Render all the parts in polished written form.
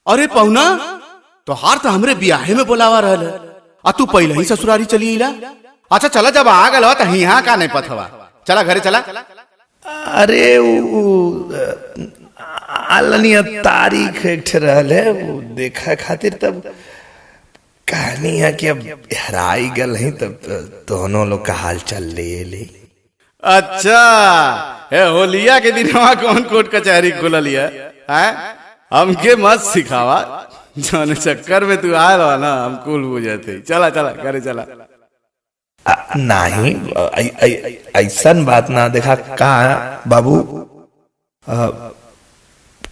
अरे पहुना, तोहार तो हमरे बियाहे में बोलावा रहल है, आ तू पहले ही ससुरारी चली अइला। अच्छा चला, जब आ गल त हिहा का नहीं पथवा, चला घरे चला। अरे आलनिया तारीख एक ठे रहल है, वो देखा खातिर तब कहानी है कि अब हराई गल है तब दोनों लोग का हाल चल ले ले। अच्छा हे होलिया के दिन वहाँ कौन कोर्ट कचहरी खुलल है? हमके मत सिखावा, जौन चक्कर में तू आयल हो ना हम कुल बुझते। चला चला घरे चला। नहीं ऐसा बात ना, देखा का बाबू,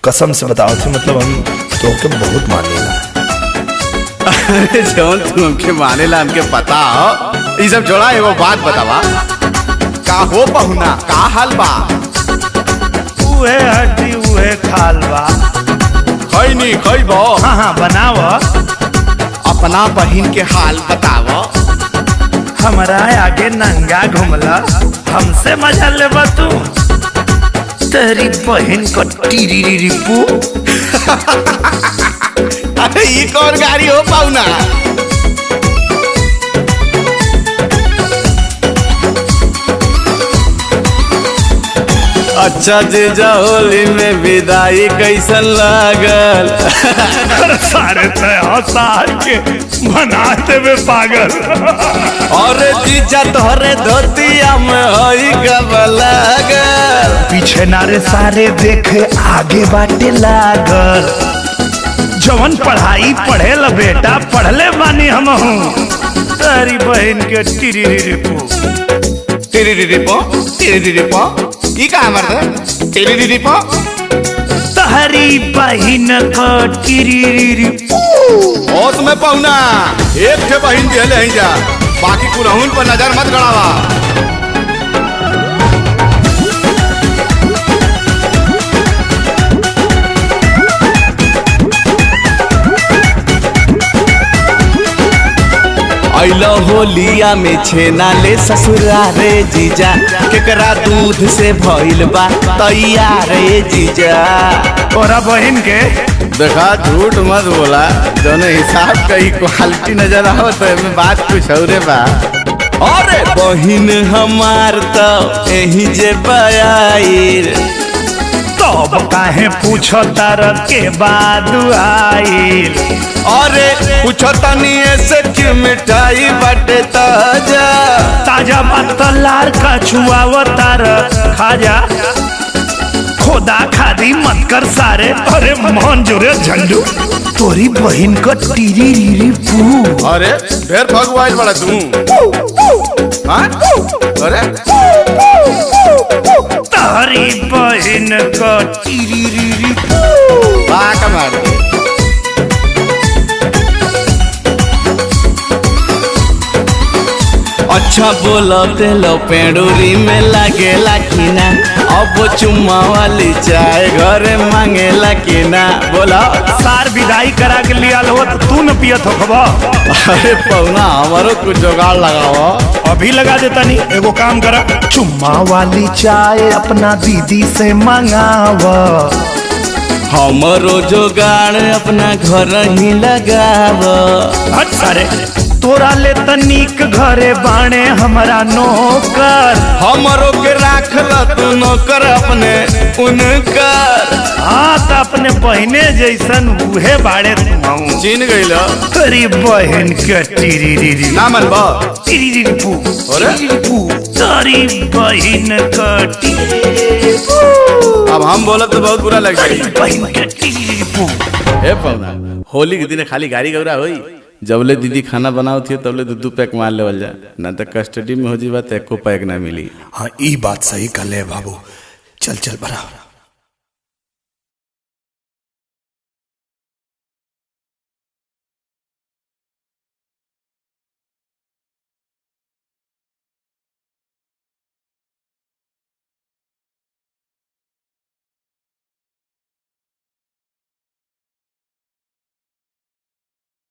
कसम से बताओ थे, मतलब हम तो के बहुत मानेला। अरे जौन तू हमके मानेला हमके पता हो, ये सब छोड़ा, एगो बात बतावा, का हो पहुना, का हाल बा? उहे हड्डी उहे खाल बा। खैनी खैबो? हाँ हाँ बनाव। अपना बहिन के हाल बताव। हमरा आगे नंगा घुमला, हमसे मजा लेबा तू, तेरी बहिन को टीरी रिपू। अरे ये कौन गाड़ी हो पाऊना? अच्छा जीजा, होली में विदाई कैसन लागल? सारे के बना देवे पागल। अरे जीजा तोहरे धोतिया में होई गब लागल, पीछे नारे सारे देख आगे बाटे लागल। जवन पढ़ाई पढ़े ला बेटा पढ़ले बानी हम, तेरी बहन के टिरी रिपू। टिरी रिपो, टिरी रिपो, की का मर्द? टिरी रिपो, तहरी बहिन को टिरी रिपू। होश में पहुना, एक ठे बहिन दिहले हई जा, बाकी कुलहुन पर नजर मत गड़ावा। अइलो होलिया में छेना ले ससुरारे जीजा, केकरा दूध से भइल बा तैयार रे जीजा। तोरा बहिन के देखा, झूठ मत बोला, दोनों हिसाब कही क्वालिटी नजर आवत है, में बात कुछ औरे बा। अरे बहिन हमार तो एही जे बयाइर, तब काहे पूछो तार के बाद आइल। अरे पूछो तनी ऐसे क्यों मिठाई बाटे ताजा, ताजा बात लार का छुआव तार खाजा, खोदा खादी मत कर सारे। अरे मोहन जुरे झंडू, तोरी बहिन को टीरी रीरी पू। अरे ढेर भगवाइल बड़ा तू। हाँ? अरे तारी बहिन को टीरी रीरी पू। बाक मार। अच्छा बोलो तेलो पेड़ूरी में लागेला कि ना, अब चुम्मा वाली चाय घरे मांगेला कि ना, बोला। सार विदाई करा के लिया लो तो तू न पियत हो खबा। अरे पहुना हमारो कुछ जुगाड़ लगाओ। अभी लगा देता नहीं, एगो काम करा, चुम्मा वाली चाय अपना दीदी से मंगाव, हमारो जुगाड़ अपना घर ही लगाव। हट सारे, तोरा ले तनिक घरे बाणे हमरा नौकर, हमरो के राख ल तू नौकर अपने उनकर। हाँ त अपने बहिने जैसन उहे बाड़े तू चिन गइल। तेरी बहन के टीरी रीरी ना मनबा, टीरी रीरी पू। अरे तेरी बहन के टीरी पू। अब हम बोलब तो बहुत बुरा लग जाई। बहन के टीरी रीरी पू। हे पहुना, होली के दिन खाली गाड़ी गौरा होई, जबले दीदी खाना बनाओ थी तबले दू पैक मार लेवल जा, ना तो कस्टडी में हो जीवा तो एको पैक ना मिली। हाँ ई बात सही कहले बाबू, चल चल बना।